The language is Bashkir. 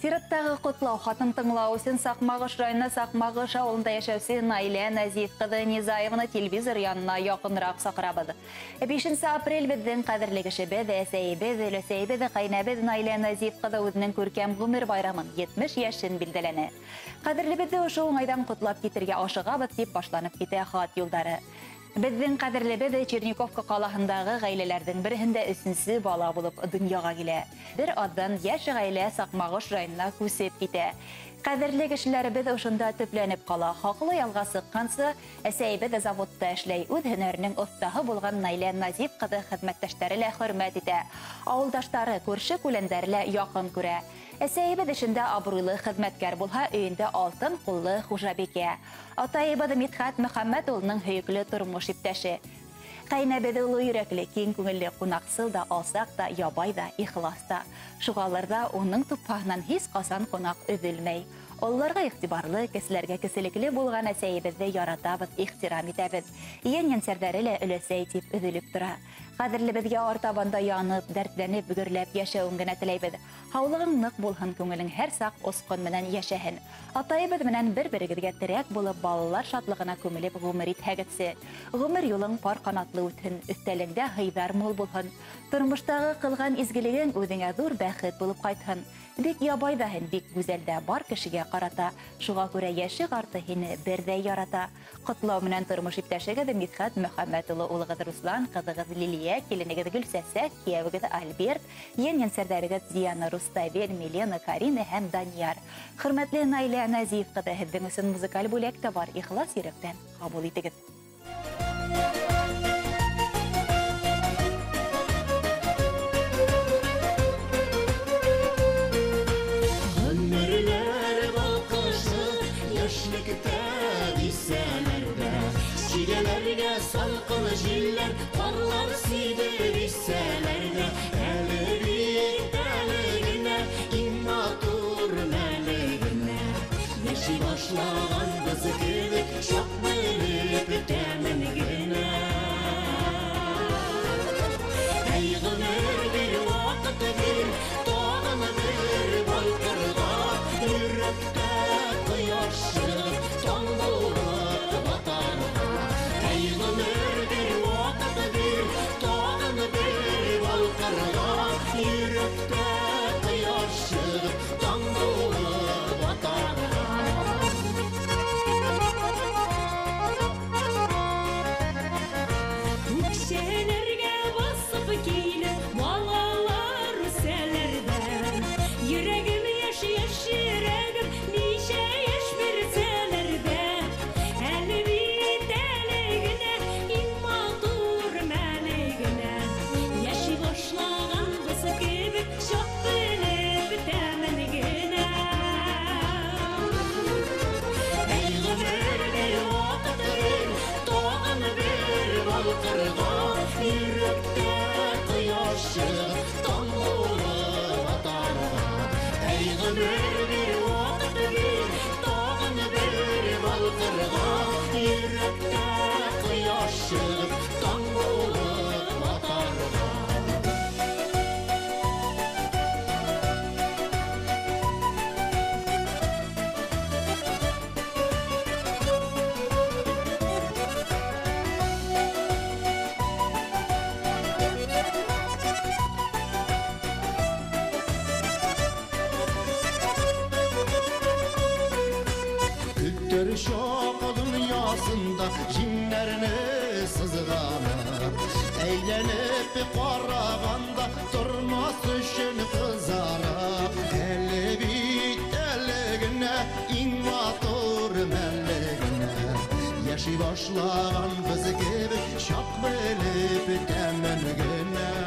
Сираттағы ҡотлау хатын тыңлау өсөн Саҡмағыш районы Саҡмағыш ауылында йәшәүсе Наилә Нәзиф ҡыҙы Низаеваны телевизор янына яҡыныраҡ саҡырабыҙ. 5 апрель беҙҙең ҡәҙерле кешебеҙ, әсәйебеҙ, өләсәйебеҙ, ҡәйнәбеҙ Наилә Нәзиф ҡыҙы үҙенең күркәм ғүмер байрамын 70 йәшен билдәләне. Ҡәҙерлебеҙҙе ошо уңайҙан ҡотлап китергә ашығабыҙ тип башланып китә хат юлдары. Беҙҙең ҡәҙерлебеҙ Черниковка ҡалаһындағы ғаиләләрҙең береһендә өсөнсө бала булып донъяға килә. Бер аҙҙан йәш ғаилә Саҡмағыш районына күсеп китә. Ҡәҙерле кешеләребеҙ ошонда төпләнеп ҡала. Хаҡлы ялға сыҡҡансы әсәйебеҙ заводта эшләй. Үҙ һөнәренең оҫтаһы булған Наилә Нәзиф ҡыҙы хеҙмәттәштәре лә хөрмәт итә. Ауылдаштары, күрше күләндәре лә яҡын күрә. Әсәйебеҙ эшендә абруйлы хеҙмәткәр булһа, өйөндә алтын ҡуллы хужабикә. Атайыбыҙ Мидхәт Мөхәммәт улының һөйөклө тормош иптәше. Ҡәйнәбеҙ оло йөрәкле, киң күңелле, ҡунаҡсыл да, алсаҡ та, ябай ҙа, ихлас та. Шуғаларҙа уның тупһаһынан һис ҡасан ҡунаҡ өҙөлмәй. Ололарға иғтибарлы, кеселәргә кеселекле булған әсәйебеҙҙе яратабыҙ, ихтирам итәбеҙ. Ейән-еңсәрҙәре лә өләсәй тип өҙөлөп тора. Ҡәҙерлебеҙгә артабан да янып, дәртләнеп, гөрләп йәшәүен генә теләйбеҙ. Һаулығың ныҡ булһын, күңелең һәр саҡ осҡон менән йәшәһен. Атайыбыҙ менән бер-берегеҙгә терәк булып, балалар шатлығына күмелеп ғүмер итһәгеҙсе. Ғүмер юлың пар ҡанатлы үтһен, өҫтәлеңдә һыйҙар мул булһын. Тормоштағы ҡылған изгелегең үҙеңә ҙур бәхет булып ҡайтһын. Бик ябай ҙа һин, бик гүзәл дә бар кешегә ҡарата. Шуға күрә йәше ҡарты һине берҙәй ярата. Ҡотлау менән тормош иптәшегеҙ Мидхәт Мөхәммәт улы, улығыҙ Руслан, ҡыҙығыҙ Лилиә, киленегеҙ Гөлсәсәк, кейәүегеҙ Альберт, ейән-еңсәрҙәрегеҙ Диана, Руставель, Милена, Карина һәм Данияр. Хөрмәтле Наилә Нәзиф ҡыҙы, һеҙҙең өсөн музыкаль бүләк тә бар. Ихлас йөрәктән ҡабул итегеҙ. Salqın jiller, qarlar sibir isələrdə, əli bit əliginə, immatur məliginə. Yaşı başlağan qız kimi, şaq bilib təminginə. Ey qımır bir vaqt bir, tağın bir balqırğa, yürəkdə quyaş çıxıb, taң bulub batarğa. Ömür bir vaqt bir, tağın bir balqırğa, yürəkdə quyaş çıxıb, taң bulub batarğa. Үкшәләргә басып килеп, балалар үсәләрдән. Йөрәгем яшь, яшь йөрәгем, ничә яшь бирсәләрдә. Әле бит әле генә, иң матур мәле генә. Яши башлаганбыз кебек, чак белеп тәмен генә. Ey ғүмер бер ваҡыт бер, тағын бер балҡырға, йөрәктә ҡояш чыгып, таң булып атарға. Ey ғүмер бер ваҡыт бер, тағын бер балҡырға, йөрәктә ҡояш чыгып, таң булып атарға. Şok dünyasında cinlerini sızganıp, eğlenip qarağanda durmaz üçün kızarıp, eli bit eligine, иң матур мәлегенә. Яши башлаган кыз кебек, чак белеп тәмен генә.